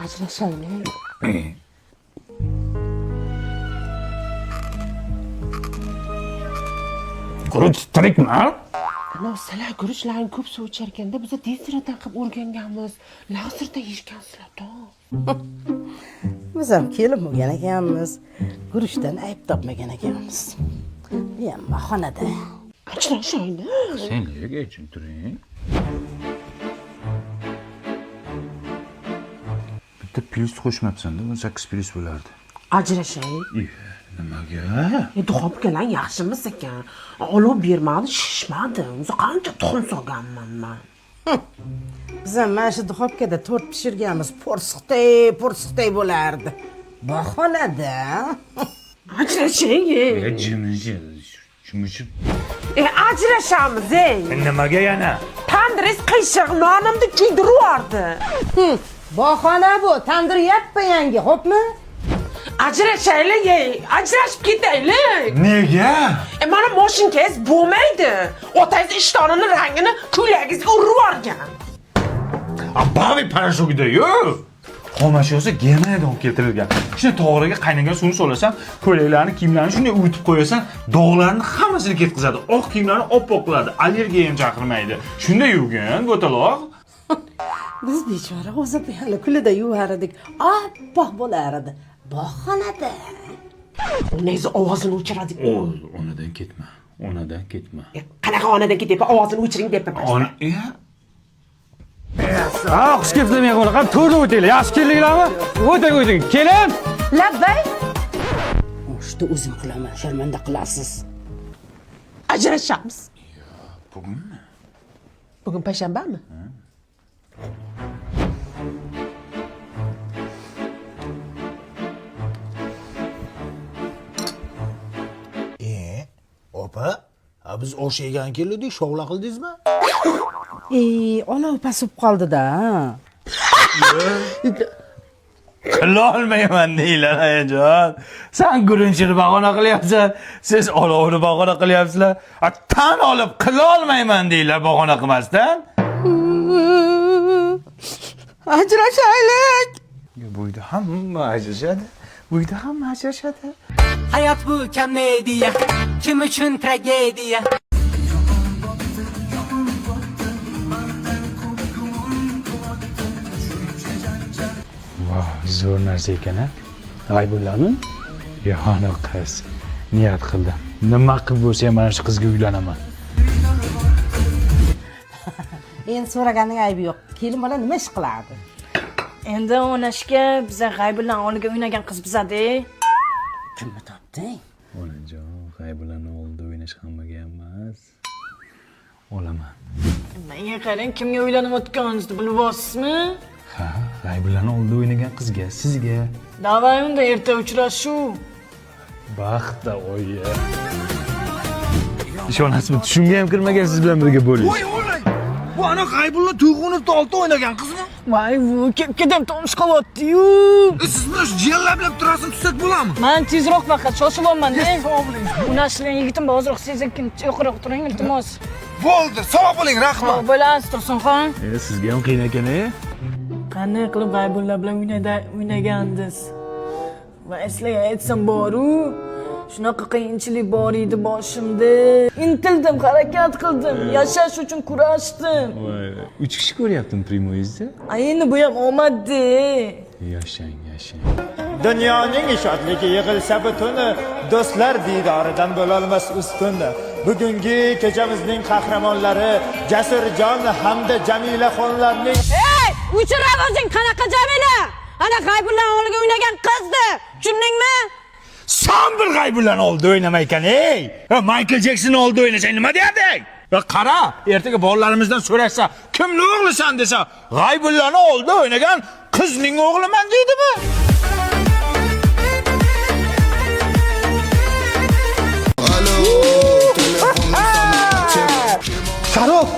Ajrashaylik. Guruch tirikmi? Ana, sizlar guruchlarni ko'p suv ichar ekanda, biz deziradan qilib o'rganganmiz. Lazerda yeyishgansizlar-da. Biz ham kelin bo'lgan ekanmiz. Guruchdan ayb topmagan ekanmiz. Bu ham bahonada. Ajrashaylik. Senlik echim turing. Bitta plyus qo'shmabsan-da, 18 plyus bo'lardi. Ajrashaylik. Nimaga? Duxobkalar yaxshimiz ekan. Olov bermadi, shishmadi. O'zi qancha tuxum solganman man. Biz ham mana shu duxobkada tort pishirganmiz. Po'rsiqday, po'rsiqday bo'lardi. Bahonada. Ajrashaylik. Jimiji, jimiji. Ajrashamiz, ey. Nimaga yana? Tandiringiz qiyshiq, nonimni kuydirib yubordi. Bahona bu. Tandir yappa-yangi, xo'pmi? Ajrashaylik, ey. Ajrashib ketaylik. Nega? Mana moshinkangiz bo'lmaydi. Otangiz ishtonini rangini ko'ylagingizga urib yuborgan. Bavi parashugida-yu. Xomashyosi Germaniyadan olib keltirilgan. Shuni tog'oraga qaynagan suvni solasan, ko'ylaklarni, kiyimlarni shunday uvitib qo'yasan, dog'larni hammasini ketkazadi. Oq kiyimlarni oppoq qiladi, allergiya ham chaqirmaydi. Shunday yuvgin, bo'taloq. Biz bechora o'zi piyoli kulida yuvar edik. Oppoq bo'lar edi. Bahonada. Onangiz ovozini o'chiradi. Onadan ketma. Onadan ketma. Qanaqa onadan ketyapman? Ovozini o'chiring deyapman. Ona, Ha, xush kelibsizlar mehmonlar. Qani to'rda o'tinglar. Yaxshi keldinglarmi? O'ting, o'ting. Kelin. Labbay. Oshni o'zim qilaman, sharmanda qilasiz. Ajrashamiz. Bugunmi? Bugun payshanbami? Opa, biz osh yegan keldik, shovla qildingizmi? Olov pasib qoldi-da. Qilolmayman deylar ayajon. Sen guruchini bahona qilyapsan, siz olovni bahona qilyapsizlar. Tan olib qilolmayman deylar bahona qilmasdan. Ajrashaylik. Bu uyda hamma ajrashadi. Bu uyda hamma ajrashadi. Hayot bu komediya, kim uchun tragediya? Voh, zo'r narsa ekan a. G'aybullami? Yo'q, qiz. Niyat qildim. Nima qilib bo'lsa ham mana shu qizga uylanaman. Endi so'raganning aybi yo'q. Kelin bola nima ish qiladi? Endi o'ynashga biza G'aybullani oldiga o'ynagan qiz bizada. Kimni topding? Onajon, G'aybullani oldida o'ynash hammaga emas. Olaman. Menga qarang, kimga uylanayotganingizni bilyapsizmi? Ha, G'aybullani oldida o'ynagan qizga, sizga. Davay unda erta uchrashuv. Baxtda oyi. Ishonasizmi, tushimga ham kirmagan siz bilan birga bo'lish. Voy o'lay. Bu ana G'aybulla Tuyg'unovni oldida o'ynagan qizmi? Voy, bu kelib tomish qolyapti-yu. Siz buni jiyanlab turasiz, tutsak bo'ladimi? Man tezroq faqat shoshilyapman-da. O'ynashgan yigitim bor, ozroq sekin yo'qroq turing, iltimos. Bo'ldi, sog' bo'ling, rahmat. Sog' bo'lasiz, Tursunxon. Sizga ham qiyin ekan, Qanday qilib G'aybulla bilan o'ynagandingiz? Va sizlarga aytsam boru, shunaqa qiyinchilik bor edi boshimda. Intildim, harakat qildim, yashash uchun kurashdim. Voy, 3 kishi ko'ryaptim primoyizda. Endi bu ham omad-da. Yashang, yashang. Dunyoning shodligi yig'ilsa butuni, do'stlar diydoridan bo'lolmas ustun. Bugungi kechamizning qahramonlari Jasurjon hamda Jamilaxonlarning Ey, o'chir ovozing, qanaqa Jamila? Ana G'aybullani oldiga o'ynagan qizdi. Tushundingmi? San bir G'aybullani oldida o'ynamaykan, ey! Michael Jackson oldida o'ynasang nima derding? Qara, ertaga bolalarimizdan so'rashsa, kimni o'g'lisan desa, G'aybullani oldida o'ynagan qizning o'g'liman deydimi? Sharof!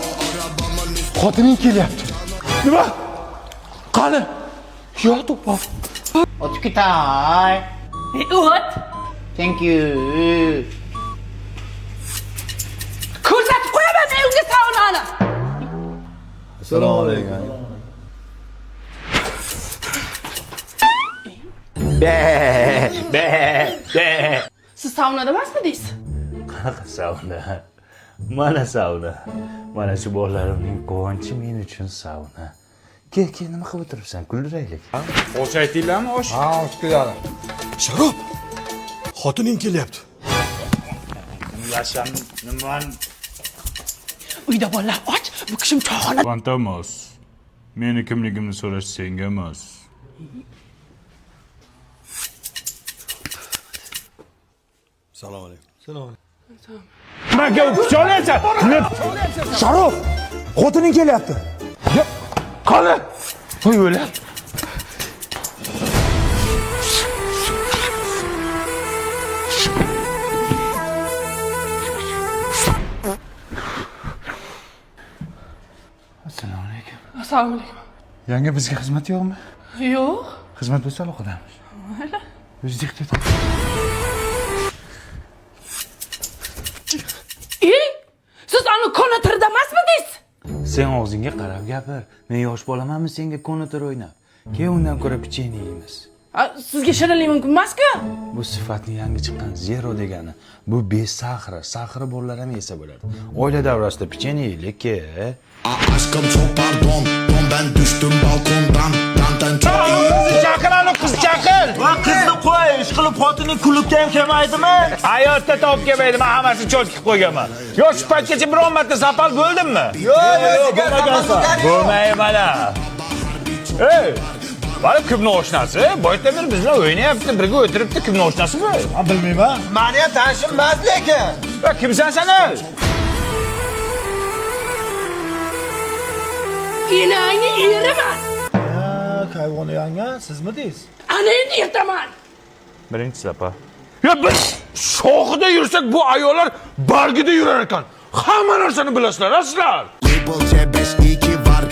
Xotining kelyapti. Nima? Qani? Yo, to'ppa. O'tib ketay. O't. Thank you. Ko'rsatib qo'yaman men unga saunani. Assalomu alaykum. Be be be. Siz saunada emasmidingiz? Qanaqa sauna? Mana sauna. Mana shu bolalarimning quvonchi men uchun sauna. Kel, kel, nima qilib o'tiribsan? Kuldiraylik. Osh aytinglarmi, osh? Ha, osh keladi. Sharob. Xotining kelyapti. Yasham, nimani? Uyda bolalar och, bu kishim choyxona. Fantamos. Meni kimligimni so'rash senga emas. Assalomu alaykum. Assalomu alaykum. Nimaga pichoqlaysan? Sharob, xotining kelyapti. Qani? Voy o'lar. Assalomu alaykum. Assalomu alaykum. Yanga bizga xizmat yo'qmi? Yo'q. Xizmat bo'lsa aloqadamiz. Mayli. O'zingiz ehtiyot qiling. Siz ani konatirda emasmidingiz? Sen og'zingga qarab gapir. Men yosh bolamanmi senga konator o'ynab? Keyin undan ko'ra pechenye yeymiz. Sizga shirinlik mumkin emas-ku. Bu sifatni yangi chiqqan zero degani. Bu besaxra, saxri bolalar ham yesa bo'ladi. Oila davrasida pechenye yeylik-ki. Aşkım çok pardon, ben düştüm balkondan. Dandan çok Qizni chaqir, ani qiz chaqir. Va qizni qo'y, ish qilib xotining klubga ham kelmaydimi? Hayotda topib kelmaydi, men hammasini cho'tkib qilib qo'yganman. Yo, shu paytgacha biron marta zapal bo'ldimmi? Yo'q, yo'q, bo'lmagansan. Bo'lmayman. Ey, mana kimni oshnasi? Boyatdan beri biz bilan o'ynayapti, birga o'tiribdi, kimni oshnasi bu? Bilmayman. Meni ham tanishim emas lekin. Va kimsan sen? Enangni eriman. Kayvoni yanga, sizmi deysiz? Ana endi yetaman. Birinchi sapa. Ya biz shoxida yursak bu ayollar bargida yurar ekan. Hamma narsani bilasizlar, a sizlar. Label C52 var.